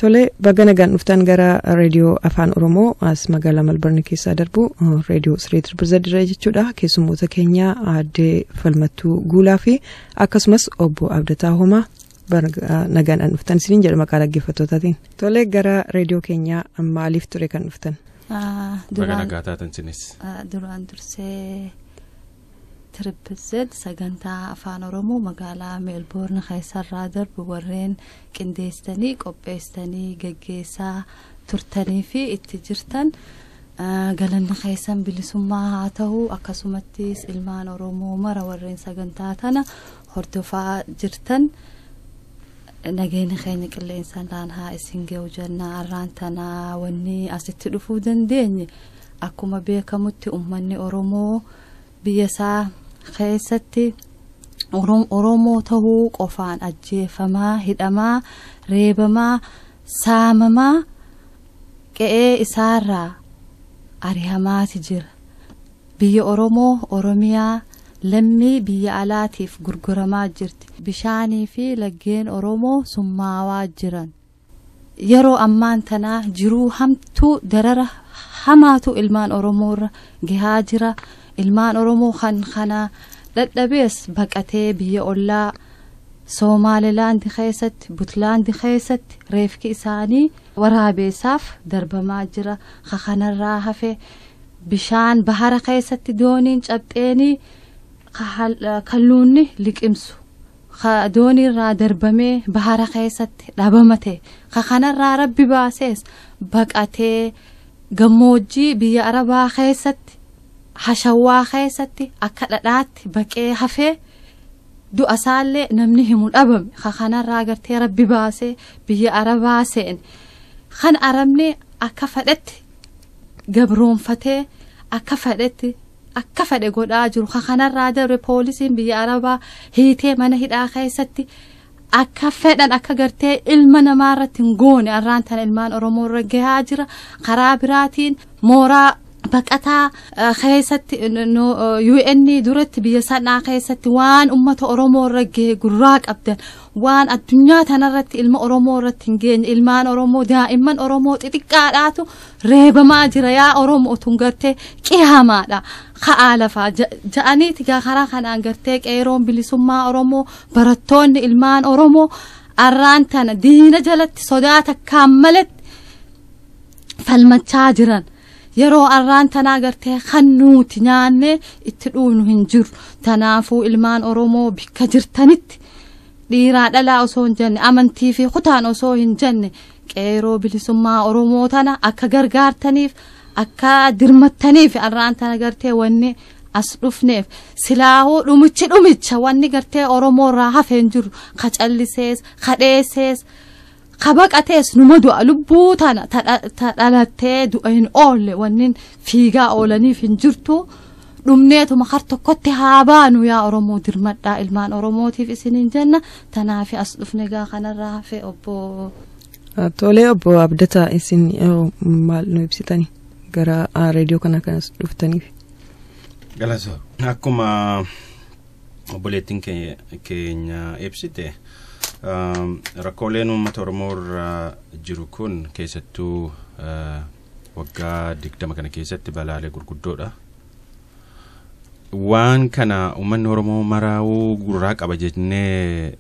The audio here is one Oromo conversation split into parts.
Tole, baga nagaan dhuftan gara reediyoo Afaan Oromoo as magaalaa Malbarni keessaa darbu, reediyoo 3ZZZ dirree jechuudha. Keessummoota keenya Aadde Falmattuu Guulaa fi akkasumas Obbo Abdataa Homaa, nagaan dhuftan isiniin jedha maqaa dhaggeeffattootaatiin. Tole, gara reediyoo keenyaa maaliif ture kan dhuftan? Baga nagaa taatan isinis. Duraan dursee 3ZZZ sagantaa Afaan Oromoo magaalaa Meelboorn keessarraa darbu warreen qindeessanii, qopheessanii geggeessaa turtanii fi itti jirtan, galanni keessan bilisummaa haa ta'u. Akkasumattis ilmaan Oromoo mara warreen sagantaa tana hordofaa jirtan, nageenya keenya qilleensaan haa isin ga'u jennaa. Arraan tanaa wanni asitti dhufuu dandeenye, akkuma beekamutti uummanni Oromoo biyya isaa keessatti Oromoo tahuu qofaan ajjeefamaa, hidhamaa, reebamaa, saamamaa, qe'ee isaarraa arihamaati jira. Biyya Oromoo Oromiyaa lammii biyya alaatiif gurguramaa jirti. Bishaanii fi laggeen Oromoo summaawaa jiran. Yeroo ammaan tanaa jiruu hamtuu, darara hamaatu ilmaan Oromoorra gahaa jira. Ilmaan Oromoo kan kana dadhabees baqatee biyya ollaa Somaalilaandi keessatti, Butlaandi keessatti reefki isaanii waraabeessaaf darbamaa jira. Kanarraa hafe bishaan bahara keessatti dooniin cabxeenii kalluunni liqimsu, dooniirraa darbamee bahara keessatti dhabamate. Kanarraa Rabbi baasees baqatee gammoojjii biyya Arabaa keessatti, hashawwaa keessatti akka dhadhaatti baqee hafee du'a isaallee namni himu dhabame. Kanarraa gartee Rabbi baasee biyya Arabaa seene. Kan Arabni akka fedhetti gabroonfatee, akka fedhetti akka fedhe godhaa jiru. Kanarraa darbe poolisiin biyya Arabaa hiitee mana hidhaa keessatti akka fedhan, akka gartee ilma namaa irratti hin goone arraan tana ilmaan Oromoo irra gahaa jira. Karaa biraatiin mooraa baqataa keessatti, UN duratti, biyya sanaa keessatti waan ummata Oromoo irra gahe gurraa qabdan, waan addunyaa tanarratti ilma Oromoo irratti hin geenye, ilmaan Oromoo, daa'imman Oromoo xixiqqaadhaatu reebamaa jira. Yaa Oromoo, tun gartee qihamaadha, ka'aa lafaa ja'aniiti. Karaa kanaan gartee qeeroon bilisummaa Oromoo, barattoonni ilmaan Oromoo arraan tana diina jalatti sodaa takkaan malatti falmachaa jiran. Yeroo arraan tanaa gartee kan nuti nyaannee itti dhuunu hin jiru. Tanaafuu ilmaan Oromoo bikka jirtanitti, dhiiraa dhalaa osoo hin jenne, amantii fi kutaan osoo hin jenne, qeeroo bilisummaa Oromoo tana akka gargaartaniif, akka dirmattaniif arraan tana gartee wanni as dhufneef. Silaahuu dhumichi dhumicha wanni gartee Oromoo irraa hafe hin jiru. Ka callisees, ka dheessees, ka baqatees numa du'a. Lubbuu tana ta dhalattee du'a hin oolle wanni fiigaa oolaniif hin jirtu. Dhumneetuma har tokkotti haa baanu. Yaa Oromoo, dirmadhaa ilmaan Oromootiif isiniin jenna. Tanaaf as dhufne. Gaa kanarraa hafe obbo. Tolee, Obbo Abdataa, isin maal nu ibsitani gara reediyoo kana kanas dhuftaniif? Galatoo, akkuma obboleettiin keenya ibsite, rakkooleen uummata Oromoo irra jiru kun keessattuu waggaa 20 kana keessatti balaalee gurguddoodha. Waan kana uummanni Oromoo maraa'uu gurraa qaba jennee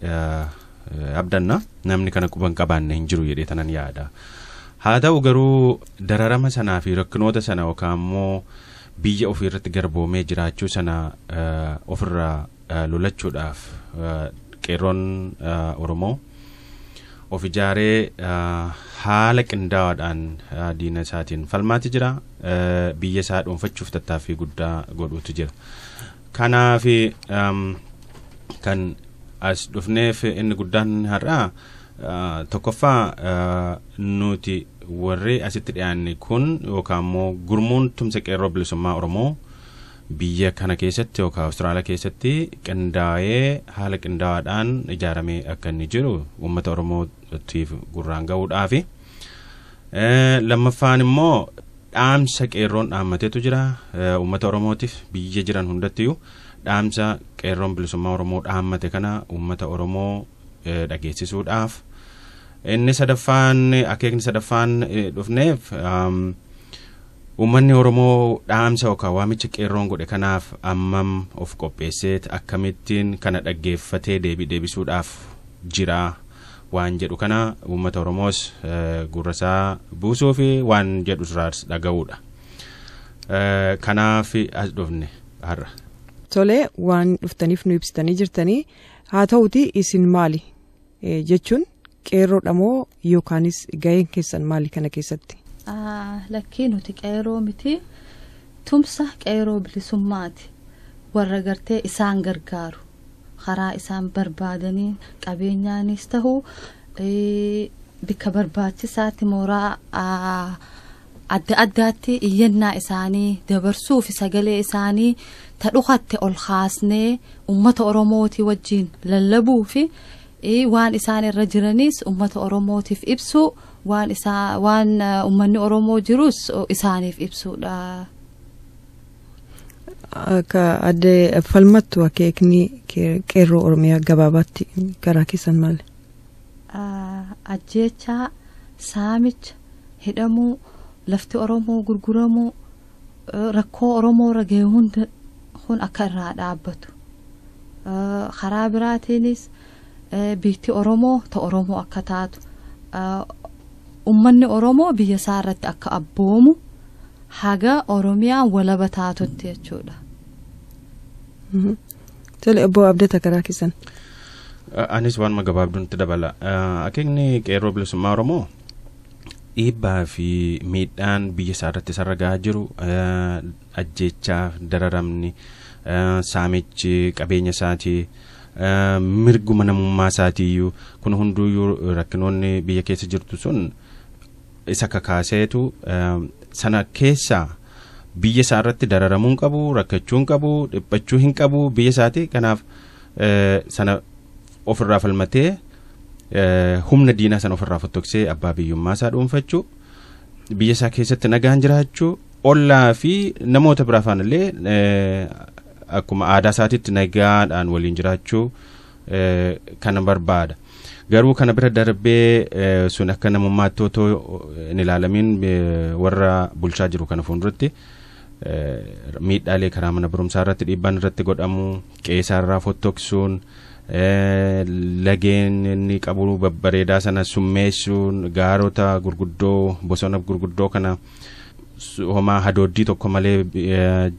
abdanna. Namni kana quban qabaanne hin jiru jedhee tanan yaada. Haa ta'u garuu, dararama sanaa fi rakkinoota sana yookaan immoo biyya ofii irratti garboomee jiraachuu sana ofirraa lolachuudhaaf qeerroon Oromoo of ijaaree haala qindaawaadhaan diina isaatiin falmaati jira. Biyya isaa dhuunfachuuf tattaaffii guddaa godhuutu jira. Kanaaf kan as dhufneef inni guddaan har'aa, tokkoffaa, nuti warri asitti dhiyaanne kun yookaan immoo gurmuun tumsa qeerroo bilisummaa Oromoo biyya kana keessatti yookaan Awustiraaliyaa keessatti qindaa'ee haala qindaawaadhaan ijaaramee akka inni jiru uummata Oromootiif gurraan ga'uudhaafi. Lammaffaan immoo dhaamsa qeerroon dhaammateetu jira uummata Oromootiif biyya jiran hundattiyyuu. Dhaamsa qeerroon bilisummaa Oromoo dhaammate kana uummata Oromoo dhageessisuudhaaf. Inni sadaffaan, akeekni sadaffaan dhufneef, uummanni Oromoo dhaamsa yookaan waamicha qeerroon godhe kanaaf ammam of qopheesseet akkamittiin kana dhaggeeffatee deebii deebisuudhaaf jira waan jedhu kana uummata Oromoos gurrasaa buusuu fi waan jedhu irraas dhaga'uudha. Kanaaf as dhufne har'a. Tole, waan dhuftaniif nu ibsitanii jirtanii. Haa ta'uti, isin maali jechuun, qeerroodha moo yookaanis gaheen keessan maali kana keessatti? Lakkii, nuti qeerroo miti, tumsa qeerroo bilisummaati. Warra gartee isaan gargaaru, karaa isaan barbaadanii qabeenyaanis ta'u bikka barbaachisaatti mooraa adda addaatti iyyannaa isaanii dabarsuu fi sagalee isaanii ta dhukatte ol kaasnee ummata Oromootii wajjiin lallabuu fi waan isaan irra jiranis ummata Oromootiif ibsuu, waan isaa waan ummanni Oromoo jirus isaaniif ibsuudha. Akka adde Falmattu, akeekni qeerroo Oromiyaa gabaabaatti karaa keessan maali? Ajjeechaa, saamicha, hidhamuu, lafti Oromoo gurguramuu, rakkoo Oromoo irra gahe hunda kun akka irraa dhaabbatu. Karaa biraatiinis biyyi Oromoo ta Oromoo akka taatu, ummanni Oromoo biyya isaa irratti akka abboomu, haga Oromiyaan walaba taatutti jechuudha. Tole, obbo Abdata, karaa keessan. Anis waanuma gabaabduutti dabala. Akeekni qeerroo bilisummaa Oromoo dhiibbaa fi miidhaan biyya isaa irratti isarra gahaa jiru, ajjeechaa, dararamni, saamichi qabeenya isaatii, mirguma namummaa isaatiiyyuu kun hunduuyyuu, rakkinoonni biyya keessa jirtu sun isa kakaaseetu sana keessaa biyya isaa irratti dararamuu hin qabu, rakkachuu hin qabu, dhiphachuu hin qabu biyya isaati. Kanaaf sana ofirraa falmatee, humna diinaa sana ofirraa fottoqsee, abbaa biyyummaa isaa dhuunfachuu, biyya isaa keessatti nagaan jiraachuu, ollaa fi namoota biraa faana illee akkuma aadaa isaatiitti nagaadhaan waliin jiraachuu kana barbaada. Garuu kana bira darbee sun akka namummaatti otoo hin ilaalamiin warra bulchaa jiru kana fuulduratti miidhaalee karaa mana barumsaa irratti dhiibbaan irratti godhamu, qe'eesaarraa fottoqsuun, lageen inni qabu babbareedaa sana summeessuun, gaarota gurguddoo, bosona gurguddoo kana homaa hadooddii tokko malee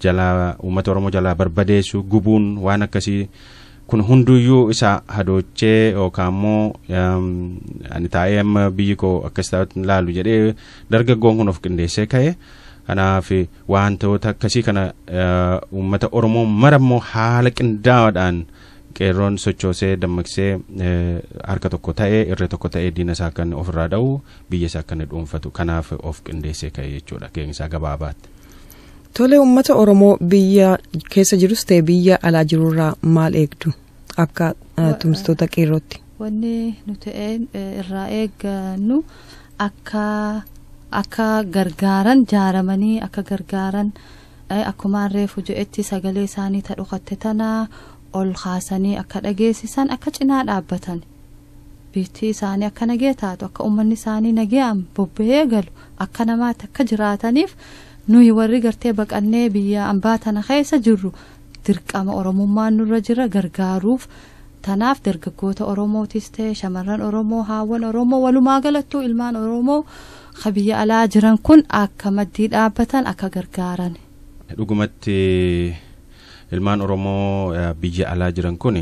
jalaa uummata Oromoo jalaa barbadeessu, gubuun, waan akkasii kun hunduyyuu isa hadoochee yookaan immoo ani taa'ee amma biyyi koo akkas taa'utti ilaalu jedhee dargaggoon kun of qindeessee ka'e. Kanaaf wantoota akkasii kana uummata Oromoo mara immoo haala qindaa'aadhaan qeerroon sochoosee, dammaqsee, harka tokko ta'ee, irree tokko ta'ee, diina isaa akka inni ofirraa dha'u, biyya isaa akka inni dhuunfatu kanaaf of qindeessee ka'e jechuudha isaa gabaabaatti. Tole, uummata Oromoo biyya keessa jirus ta'e biyya alaa jirurraa maal eegdu akka tumsitoota qeerrootti? Wanni nuti irraa eeggannu akka gargaaran, jaaramanii akka gargaaran, akkuma reefu jedhetti sagalee isaanii ta dhukatte tana ol kaasanii akka dhageessisan, akka cinaa dhaabbatan, biyyi isaanii akka nagee taatu, akka uummanni isaanii nagayaan bobba'ee galu, akka namaatti akka jiraataniif nuyi warri gartee baqannee biyya ambaa tana keessa jirru dirqama Oromummaan nurra jira gargaaruuf. Tanaaf dargaggoota Oromootis ta'e shamarran Oromoo, haawwan Oromoo, walumaa galattuu ilmaan Oromoo ka biyya alaa jiran kun akka maddii dhaabbatan, akka gargaaran. Dhugumatti ilmaan Oromoo biyya alaa jiran kun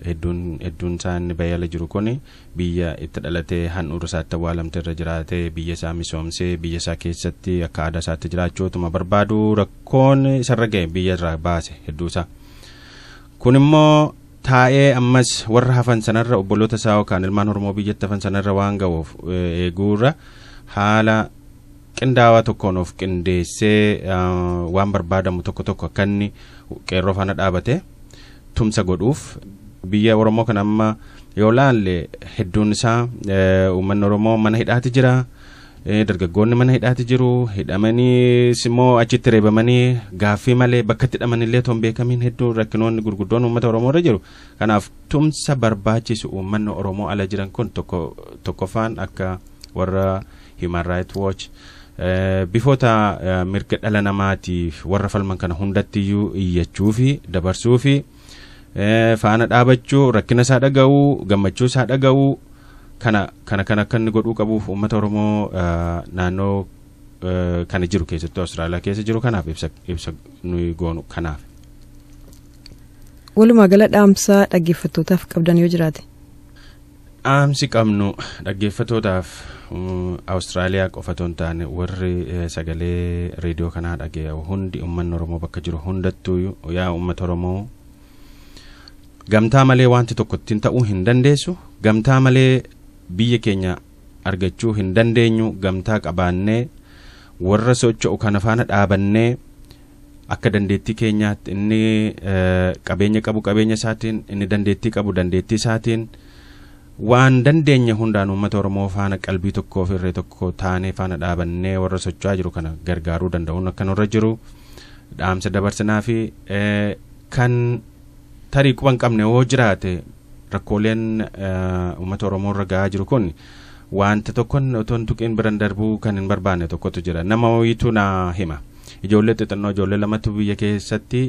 hedduun hedduun isaan bahee ala jiru kun biyya itti dhalatee handhuura isaatti awwaalamte irra jiraatee, biyya isaa misoomsee, biyya isaa keessatti akka aadaa isaatti jiraachuutuma barbaadu rakkoon isarra ga'e biyya irraa baase hedduu isaa. Kun immoo taa'ee ammas warra hafan sanarra, obboloota isaa yookaan ilmaan Oromoo biyyatti hafan sanarra waan ga'uuf eeguurra, haala qindaawaa tokkoon of qindeessee waan barbaadamu tokko tokko akka inni qeerroo faana dhaabate tumsa godhuuf. Biyya Oromoo kana amma yoo laalle hedduun isaa uummanni Oromoo mana hidhaati jira. Dargaggoonni mana hidhaati jiru, hidhamaniis immoo achitti reebamanii gaaffii malee bakka itti hidhamanillee otoo hin beekamiin hedduu rakkinoonni gurguddoon uummata Oromoo irra jiru. Kanaaf tumsa barbaachisu uummanni Oromoo ala jiran kun tokkoffaan akka warra Human Rights Watch, bifoota mirga dhala namaatiif warra falman kana hundattiyyuu iyyachuu fi dabarsuu fi faana dhaabachuu, rakkina isaa dhaga'uu, gammachuu isaa dhaga'uu, kana kana kan akka inni godhuu qabuuf uummata Oromoo naannoo kana jiru, keessattuu Awustiraaliyaa keessa jiru kanaaf ibsa nuyi goonu kanaaf. Walumaa gala dhaamsa dhaggeeffattootaaf qabdan yoo jiraate. Dhaamsi qabnu dhaggeeffattootaaf Awustiraaliyaa qofa otoo hin taane warri sagalee reediyoo kanaa dhaga'u hundi, uummanni Oromoo bakka jiru hundattuu, yaa uummata Oromoo, gamtaa malee wanti tokko ittiin ta'uu hin dandeessu. Gamtaa malee biyya keenya argachuu hin dandeenyu. Gamtaa qabaannee warra socho'u kana faana dhaabannee akka dandeettii keenyaatti, inni qabeenya qabu qabeenya isaatiin, inni dandeettii qabu dandeettii isaatiin, waan dandeenye hundaan uummata Oromoo faana qalbii tokkoo fi irree tokko taanee faana dhaabannee warra socho'aa jiru kana gargaaruu danda'uun akka nurra jiru dhaamsa dabarsinaa fi kan tarii quba hin qabne yoo jiraate, rakkooleen uummata Oromoo irra gahaa jiru kun wanta tokkoon otoo hin tuqiin biran darbuu kan hin barbaanne tokkotu jira. Nama wayiitu na hima. Ijoollee xixinnoo, ijoollee lamatu biyya keessatti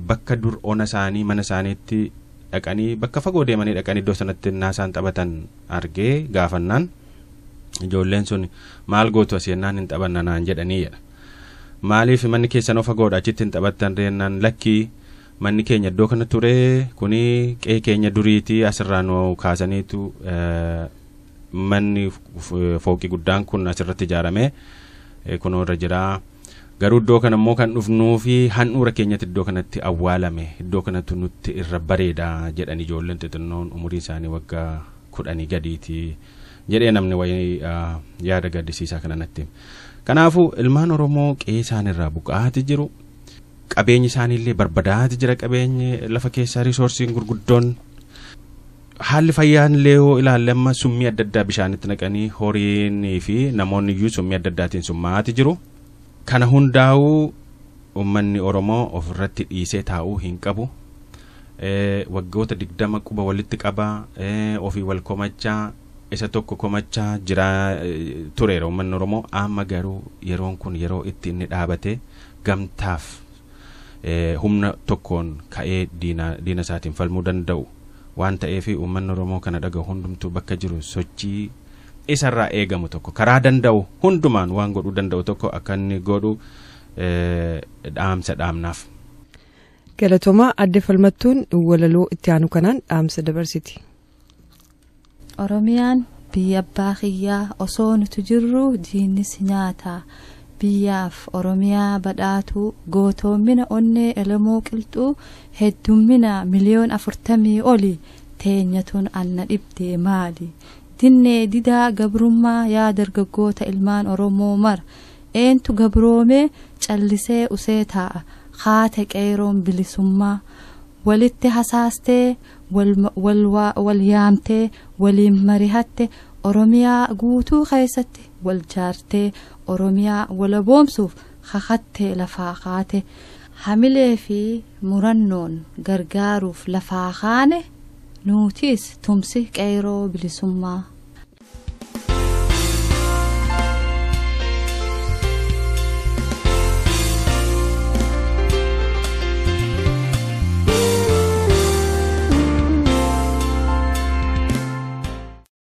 bakka dur ona isaanii mana isaaniitti dhaqanii, bakka fagoo deemanii dhaqanii iddoo sanatti naasaan taphatan argee gaafannaan, ijoolleen sun maal gootu asii jennaan, hin taphanna naan jedhanii jedha. Maaliif manni keessanoo fagoodha, achitti hin taphattan jennaan, lakkii, manni keenya iddoo kana ture, kuni qe'ee keenya duriitii, asirraa nu kaasaniitu manni fooqii guddaan kun asirratti ijaarame kunoo irra jira. Garuu iddoo kana immoo kan dhufnuu fi handhuura keenyatti iddoo kanatti awwaalame, iddoo kanatti nutti irra bareeda jedhan, ijoolleen xixinnoon umurii isaanii waggaa 10 gadiiti jedhee namni wayii yaada gaddisiisaa kana natti hime. Kanaafuu ilmaan Oromoo qe'ee isaaniirraa buqqa'aati jiru. Qabeenyi isaaniillee barbadaa'aati jira, qabeenyi lafa keessaa, resourceiin gurguddoon. Haalli fayyaan illee yoo ilaalle, amma summii adda addaa bishaanitti naqanii horiinii fi namoonni iyyuu summii adda addaatiin summaa'aati jiru. Kana hundaa'uu uummanni Oromoo ofirratti dhiisee taa'uu hin qabu. Waggoota 20 quba walitti qabaa, ofii wal komachaa, isa tokko komachaa jira tureera uummanni Oromoo. Amma garuu yeroon kun yeroo itti inni dhaabate gamtaaf humna tokkoon ka'ee diina isaatiin falmuu danda'u waan ta'eef, uummanni Oromoo kana dhaga'u hundumtuu bakka jiru sochii isarraa eegamu tokko karaa danda'u hundumaan waan godhuu danda'u tokko akka inni godhu dhaamsa dhaamnaaf. Galatoomaa. Adde Falmattuun walaloo itti aanu kanaan dhaamsa dabarsiti. Oromiyaan biyya abbaa kiyyaa, osoo nuti jirru diinnis nyaata. Biyyaaf Oromiyaa badhaatu, gootoomina onnee Elemoo Qilxuu, heddummina miliyoon 40 oli, teenyatuun anna dhibdee maali? Dinnee didaa gabrummaa, yaa dargaggoota ilmaan Oromoo mara, eentu gabroomee callisee usee taa'a? Haate qeeroon bilisummaa walitti hasaastee, wal yaamtee, waliin marihatte, Oromiyaa guutuu keessatti wal jaartee, Oromiyaa walaboomsuuf kakattee lafaa kaate. Hamilee fi murannoon gargaaruuf lafaa kaane, nuutis tumsi qeeroo bilisummaa.